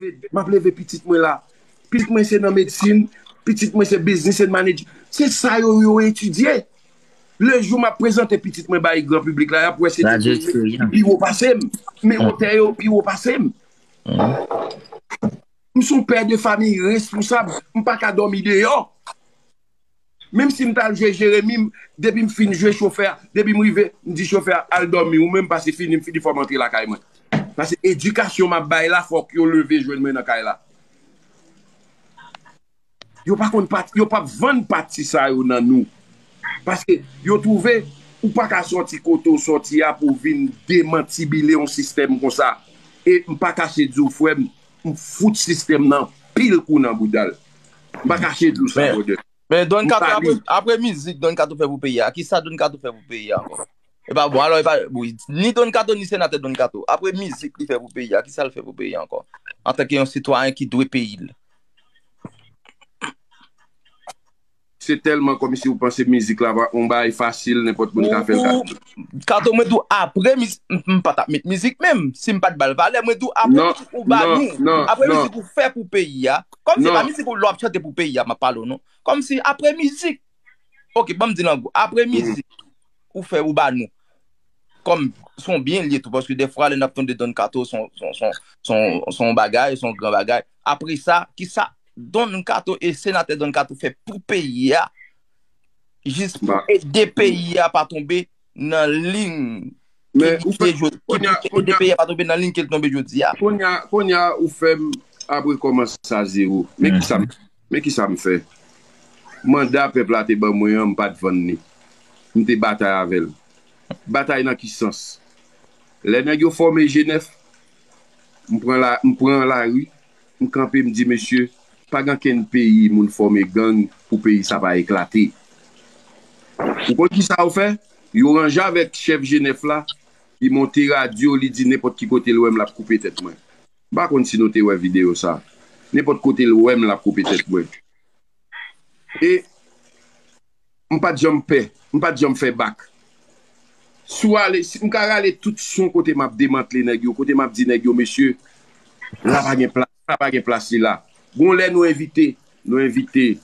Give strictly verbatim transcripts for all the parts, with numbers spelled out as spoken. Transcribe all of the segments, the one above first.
M ap leve pitit mwen la. Pitit mwen se nan medsin, pitit mwen se business and manage. Se sa yo, yo etidye. Le jou m ap prezante pitit mwen bay gran piblik la, y ap wè se timoun ki pi wo pase m. Men otè yo pi wo pase m. M se yon pè de fanmi responsab. M pa ka dòmi deyò. Menm si m t al jwe Jeremi, m, depi m fin jwe chofè a, depi m rive, m di chofè a, "Al dòmi, ou menm pase fini, m fini fò m antre lakay mwen." Paske edikasyon m ap bay la, fòk yo leve jwenn mwen nan kay la. Yo pa konn pati, yo p ap vann pati sa yo nan nou. Paske yo twouve ou pa ka sòti kote w sòti a pou w vin demantibile yon sistèm konsa. E m pa kache di w, frè m, m fout sistèm nan pil kou nan bouda l. M pa kache di w sa, brother. Men Don Kato, apre, apre mizik Don Kato fè pou peyi a, kisa Don Kato fè pou peyi a ankò? E pa bon, alò, e pa, wi, ni Don Kato, ni senatè Don Kato. Apre mizik li fè pou peyi a, kisa l fè pou peyi a ankò? Antanke yon sitwayen ki dwe peyi l. Se tèlman kòmsi ou panse mizik la va yon bagay fasil, nenpòt moun ka fè l. Ou, ou, Kato, mwen di w, apre mizik, m, m pa t ap met mizik menm, si m pa t ba l valè, mwen di w, apre mizik ou ba nou, apre mizik ou fè pou peyi a, kòmsi pa mizik ou lè w ap chante pou peyi a, m ap pale w non. Kòmsi apre mizik, ok, ban m di l an gwo, apre mizik ou fè ou ba nou, kòm se yon byen l ye tou, paske dèfwa lè n ap tande Don Kato, se yon, se yon, se yon, se yon, se yon bagay, se yon gran bagay. Apre sa, kisa Don Kato e senatè Don Kato fè pou peyi a, jis pou ede peyi a pa tonbe nan liy ke li te jodi, ki pou ede peyi a pa tonbe nan liy ke l tonbe jodi a? Kounye a, kounye a, ou fè m ap rekòmanse a zewo. Men kisa m, men kisa m fè? Manda pèp la te ban mwen an, m pa t vann li. M te batay avè l. Batay nan ki sans? Lè nèg yo fòme G nèf, m pran la, m pran lari, m kanpe, m di, "Mesye, pa gen kenn peyi moun fòme gang pou peyi sa pa eklate." Ou konn ki sa yo fè? Yo ranje avèk chèf G nèf la, li monte radyo, li di nenpòt ki kote l wè m, l ap koupe tèt mwen. M pa konn si nou te wè videyo sa. Nenpòt kote l wè m, l ap koupe tèt mwen. E m pa t janm pè, m pa t janm fè bak. Si w ale, si m ka rale tout son kote m ap demantle nèg yo, kote m ap di nèg yo, "Mesye, la pa gen plas, la pa gen plas li la." Gon lè nou envite, nou envite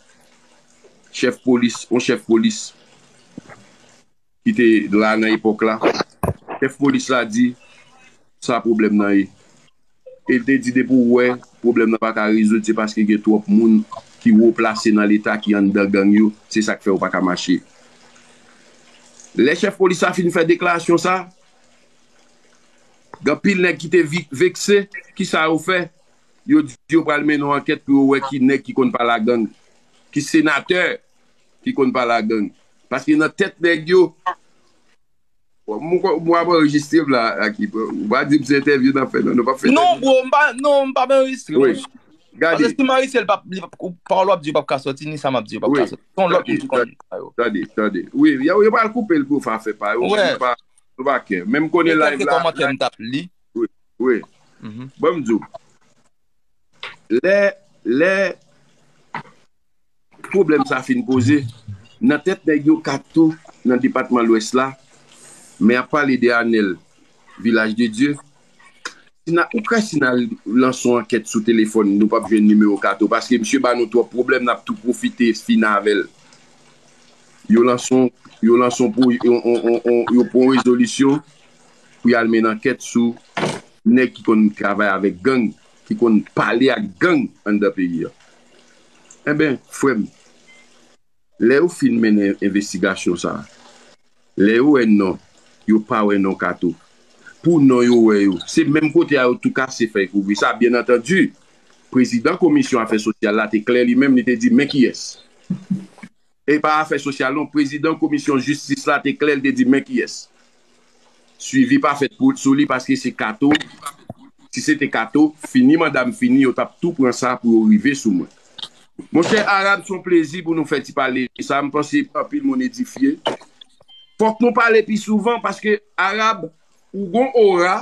chèf polis, yon chèf polis ki te la nan epòk la. Chèf polis la di, "Sa pwoblèm nan ye." E l te di, "Depi w wè pwoblèm nan pa ka rezoud, se paske gen twòp moun ki wo plase nan Leta ki anndan gang yo, se sa k fè yo pa ka mache." Lè chèf polis la fin fè deklarasyon sa, gen anpil nèg ki te vi-, vekse, ki sa yo fè? Yo di yo pral mennen yon ankèt pou yo wè ki nèg ki konn pale a gang, ki senatè ki konn pale a gang. Paske nan tèt nèg yo, mwen, mwen ap anrejistre m la, Akib. Ou pa di m se entèvyou n ap fè, non, nou p ap fè entèvyou. Non, bro, m pa, non, m p ap anrejistre, monchè. Gade. Paske si m anrejistre, l p ap, li p ap, pawòl w ap di yo p ap ka sòti, ni sa m ap di yo p ap ka sòti. Se yon lòt moun ki konn sa yo. Tande, tande. Wi, yo, yo pral koupe l pou yo fè afè pa yo, men nou pa, nou pa kè. Men m konnen live la, kòmantè m t ap li. Wi, wi. Ban m di w. Lè, lè pwoblèm sa fin poze, nan tèt nèg yo Kato nan depatman Lwès la, men ap pale de Anèl, Vilaj de Dye. Si n a, ou kwè si n al lanse yon ankèt sou telefòn, nou p ap jwenn nimewo Kato, paske misye ba nou twòp pwoblèm, n ap tou pwofite fin avè l. Yo lanse yon, yo lanse yon pwo-, yon, yon, yon, yon, yo pran yon rezolisyon pou y al mennen ankèt sou nèg ki konn travay avèk gang, ki konn pale ak gang anndan peyi a. Enben, frè m, lè yo fin mennen envestigasyon sa a, lè yo wè non, yo pa wè non Kato. Pou non yo wè yo, se menm kote a yo tou kase fèy kouvri sa, byen antandi. Prezidan komisyon afè sosyal la te klè li menm, li te di, "Men kiyès." E pa afè sosyal non, prezidan komisyon jistis la te klè, li te di, "Men kiyès." Swivi pa fèt pou, sou li paske se Kato. Si se te Kato, fini manda m fini, yo t ap tou pran sa pou yo rive sou mwen. Monchè Arab, se yon plezi pou nou fè ti pale sa. M panse anpil moun edifye. Fòk nou pale pi souvan paske Arab, ou gon ora.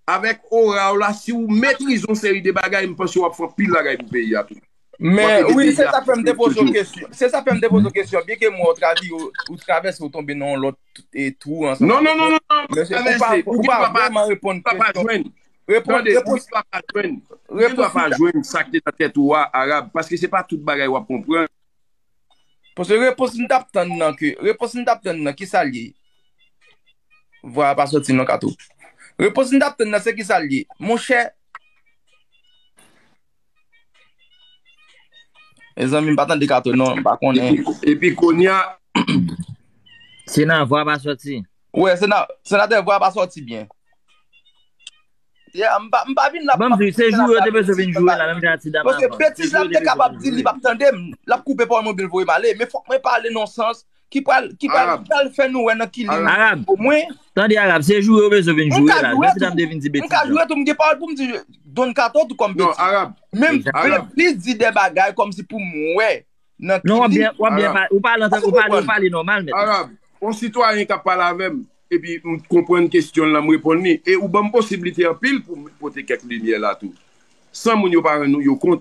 Avèk ora w la, si w metrize yon seri de bagay, m panse w ap fè anpil bagay pou peyi a tou. Men, wi, se sa fè m te poze w kesyon. Se sa fè m te poze w kesyon. Byenke m wè w travèse, ou travèse, ou tonbe nan yon lòt, e, twou ansanm. Non, non, non, non, non, men se, ou pa, ou pa vrèman reponn kesyon. Reponn, tande, ou gen dwa pa jwenn. Ou gen dwa pa jwenn sa k te nan tèt ou a, Arab, paske se pa tout bagay w ap konprann. Paske repons m t ap tann nan ke, repons m t ap tann nan, kisa l ye? Vwa a pa soti non, Kato. Repons m t ap tann nan, se kisa l ye? Monchè, mezanmi, m pa tande Kato non, m pa konnen. Epi, epi kounye a, Sena, vwa pa soti. Wè, sena, senatè, vwa pa soti byen. Yeah, m pa, m pa vin la pou... Ban m di w, se jou yo te bezwen vin joure la, menm jan a ti dam avan. Paske betiz la, m te kapab di li p ap tande m, l ap koupe pawòl mwen oubyen l voye m ale. Men fòk mwen pale nan yon sans ki pral, ki pral, ki pral fè nou wè nan ki liy. Arab, omwen, tande Arab, se jou yo bezwen vin joure la. Jan ti dam te vin di betiz la. M ka joure tou, m gen pawòl pou m di Don Kato tou kòm betiz. Non, Arab. Men m vle plis di de bagay kòmsi pou m wè nan ki liy. Non, w ap byen, w ap byen pale, ou pale, ou pale nòmal mentnan. Arab, yon sitwayen k ap pale avè m, epi m konprann kesyon l lan, m reponn li. E ou ban m posiblite anpil pou m pote kèk limyè la tou. San moun yo pa rann yo kont,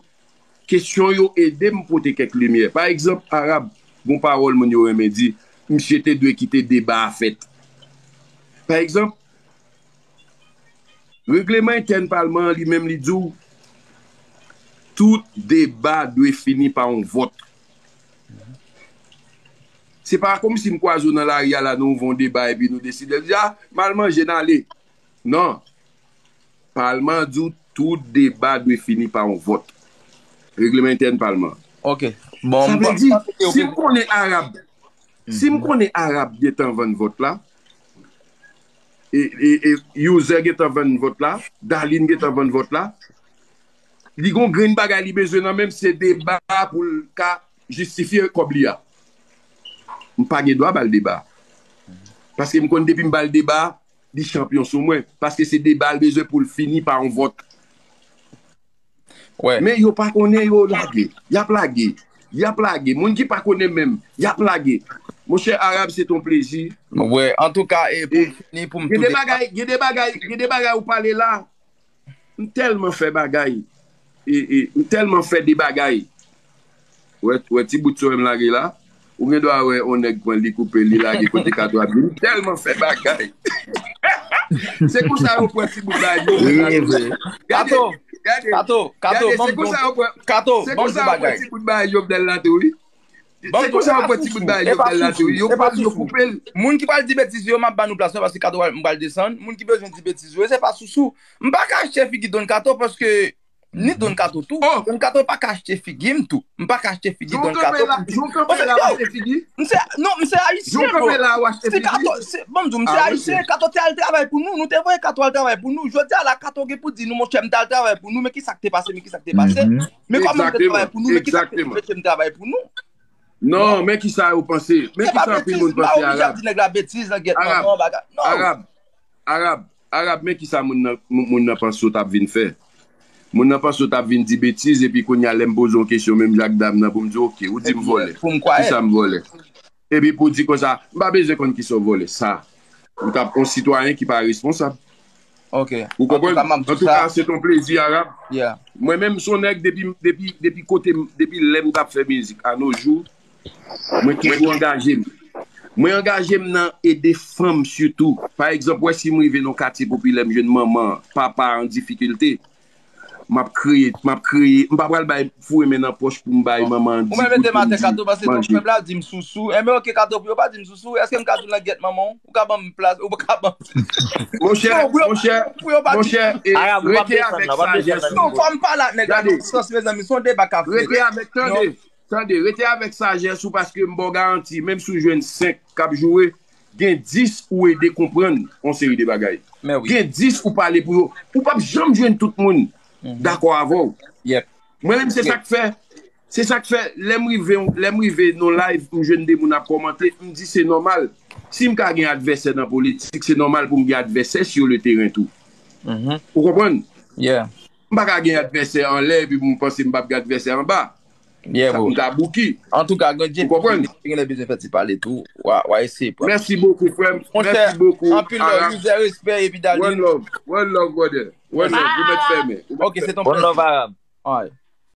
kesyon yo ede m pote kèk limyè. Pa egzanp, Arab, gon pawòl moun yo renmen di, misye te dwe kite deba a fèt. Pa egzanp, regleman entèn palman an li menm li di w, tout deba dwe fini pa yon vòt. Se pa kòmsi m kwaze w nan lari a la, nou ouvè yon deba epi nou deside, di, a, m al manje, n ale. Non. Palman an di w tout deba dwe fini pa yon vòt. Regleman entèn palman an. Ok. Bon, sa vle di, si m konnen Arab, si m konnen Arab gentan vann vòt la, e, e, e User gentan vann vòt la, Darline gentan vann vòt la, li gon grenn bagay li bezwen nan men m, se deba pou l ka jistifye kòb li a. M pa gen dwa ba l deba. Paske m konn depi m ba l deba, li chanpyon sou mwen. Paske se deba l bezwen pou l fini pa yon vòt. Men yo pa konnen, yo lage. Y ap lage. Y ap lage. Moun ki pa konnen menm, y ap lage. Monchè, Arab, se t on plezi. Wè, antouka, e pou m fini, pou m tou de... Gen de bagay, gen de bagay, gen de bagay ou pale la. M tèlman fè bagay. E, e, m tèlman fè de bagay. Wè, wè ti bout sou m lage la. Ou gen dwa wè yon nèg pran li koupe li lage kote Kato ap di. M tèlman fè bagay. Se konsa yo pran ti bout bagay yo. Gade, gade, gade, se konsa yo pran, se konsa yo pran ti bout bagay Jovenel la tou wi. Se konsa yo pran ti bout bagay Jovenel la tou wi. Yo pran l yo koupe l. Moun ki pral di betiz yo, m ap ba nou plas la paske Kato pral, m pral desann. Moun ki bezwen di betiz yo, se pa sousou. M pa ka achte figi Don Kato paske Ni Don Kato tou. Don Kato pa ka achte figi m tou. M pa ka achte figi Don Kato pou m di. Jan w kanpe la, w achte figi? M se, non, m se ayisyen, bro. Jan w kanpe la, w achte figi? Si Kato, se, bon, m di w, m se ayisyen. Kato te al travay pou nou. Nou te voye Kato al travay pou nou. Jodi a la, Kato gen pou di nou, monchè, m t al travay pou nou, men kisa k te pase, men kisa k te pase. Men kòman m te travay pou nou, men kisa k te fè m travay pou nou. Non, men kisa yo panse. Men kisa anpil moun panse, Arab. M pa oblije ap di nèg la betiz, langèt manman, bagay. Non. Arab, Arab, men kisa moun nan, moun nan panse w t ap vin fè. Moun nan panse w t ap vin di betiz, epi kounye a lè m poze w kesyon, menm jan ak dam nan, pou m di w, oke, ou di m vòlè. Kisa m vòlè? Epi pou w di konsa, m pa bezwen konn kisa w vòlè. Sa, ou t ap yon sitwayen ki pa responsab. Ou konprann? Antouka, se t on plezi, Arab. Mwen menm, s on nèg depi, depi, depi kote m, depi lè m t ap fè mizik, a no jou, mwen toujou angaje m. Mwen angaje m nan ede fanm sitou. Pa egzanp, wè si m rive nan yon katye popilè, m jwenn manman, papa an difikilte, m ap kreye, m ap kreye, m pa pral bay foure men nan pòch pou m bay manman an di goud pou m di manje. Ou menm mete m atè, Kato, paske pèp la di m sousou. Enben, oke, Kato, pou yo pa di m sousou, èske m ka di w langèt manman w? Ou ka ban m plas, ou pa ka ban m... Monchè, monchè, monchè, e, rete avèk sajès ou. Non, fò m pale ak nèg la nan sans, mezanmi, s on deba k ap fèt. Rete avèk, tande, tande, rete avèk sajès ou paske m ba w garanti, menm si w jwenn senk k ap joure, gen dis ou ede konprann yon seri de bagay. Gen dis ou pale pou yo. Ou p ap janm jwenn tout moun dakò avè w. Mwen menm, se sa k fè, se sa k fè, lè m rive, lè m rive nan live, m jwenn de moun ap kòmante, m di se nòmal. Si m ka gen advèsè nan politik, se nòmal pou m gen advèsè sur le terrain tou. Ou konprann? M pa ka gen advèsè anlè epi pou m panse m p ap gen advèsè anba. M ka bouki. Antouka, Grandyè, ou konprann? Gen lè bezwen fè ti pale tou. W a, w a eseye pran. Mèsi bokou, frè m. Mèsi bokou, Arab. Anpil love, respè, epi Darline. One love, one love, brother. One love, ou mèt fèmen. Ok, se t on plèzi. One love, Arab.